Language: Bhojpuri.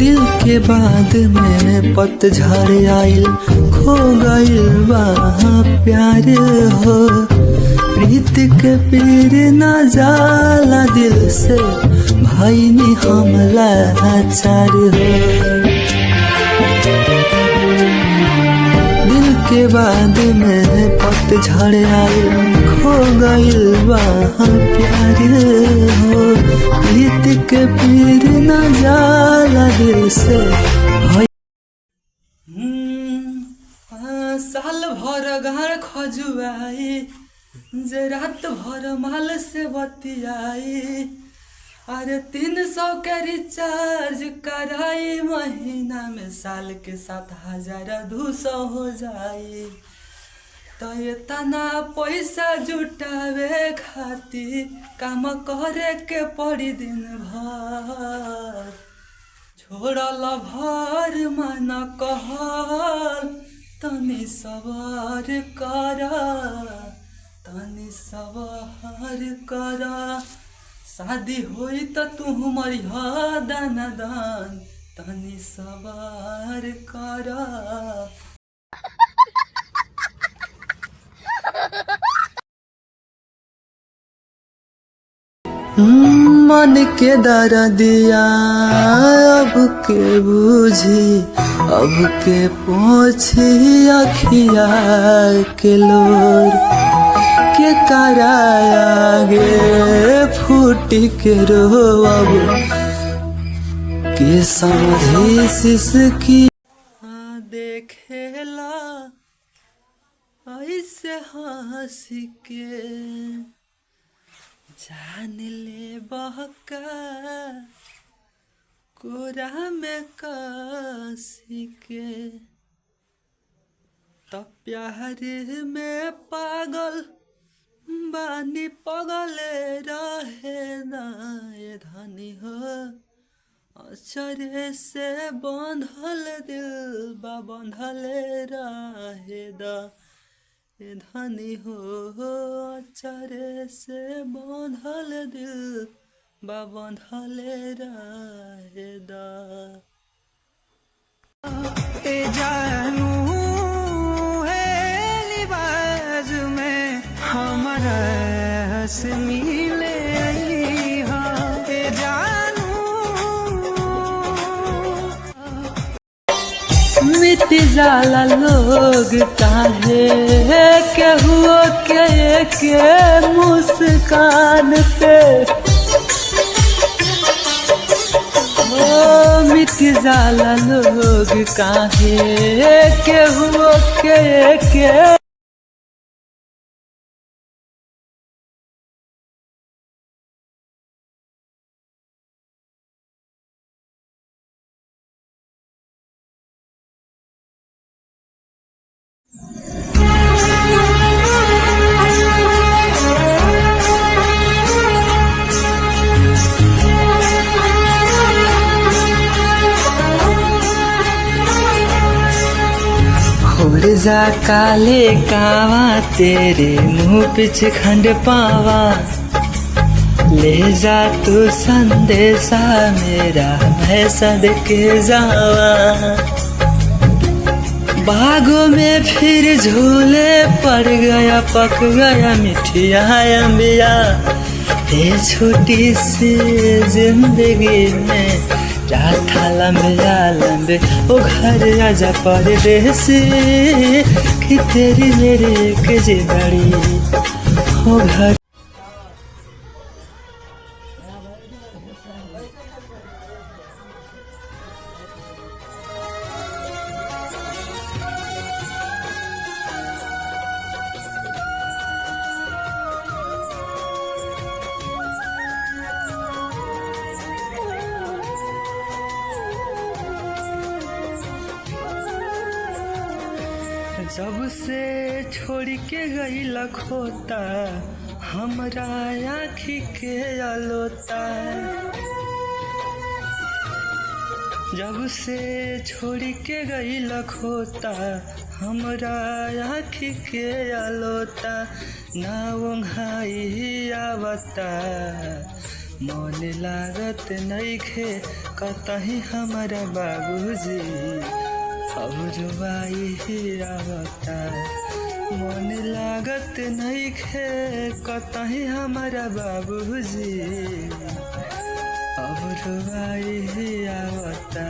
दिल के बाद में पतझड़ आइल, खो गइल बा प्यार हो। प्रीत के पीर न जाला दिल से, भइनी हम लाचार हो। दिल के बाद में पतझड़ आइल, खो गइल बा प्यार हो। प्रीत के पीर न जाला दिल से। साल भर गाड़ खजुआई, जे रात भर माल से बतियाई। अरे 300 के रिचार्ज कराई, महीना में साल के 7200 हो जाई। तो इतना पैसा जुटावे खातिर काम करे के पड़ी दिन भर। छोड़ल भर मन कहल, तनी सबर कर, तनी सबर कर। शादी होई त तू मरिह दाना दान, तनी सबर कर। मन के दर्दिया अब के बूझी, अब के पोछी अखिया के लोर। के कराया गे फूट के रो, अब के समझी सिसकी। देखेला ऐसे हंस के, जान ले बहका कोरा में कसी के। त प्यार में पागल बानी पगले रहे ना ये धनी हो। अचरे से बंधल दिल बा बंधले रहे दा ये धनी हो। अचरे से बंधल दिल बा बंधले रहे दा। ए जानू है लिबाज में हमारा से मिले हा। ए जानू मिट जाला लोग काहे केहुओ के मुस्कान पे। ओ मिट जाला लोग काहे केहुओ के। उड़ जा काले कावा, तेरे मुंह पिछ खंड पावा। ले जा तू संदेशा मेरा, मैं सदके जावा। बागों में फिर झूले पड़ गया, पक गया मिठिया अम्बिया। ये छोटी सी जिंदगी में रात लंबे लंबे, ओ घर आजा परदेसी, कि तेरी मेरी एक जिंदड़ी ओ घर। जब से छोड़ के गई लखोता, हमरा आँखी के अलोता। जब से छोड़ के गई लखोता, हमरा आँखी के अलोता। ना ओंघाई आवता, मन लागत नइखे कतही हमारा बाबूजी, अब रुआई आवता। मन लागत नइखे कतही हमारा बाबूजी, अब रुआई आवता।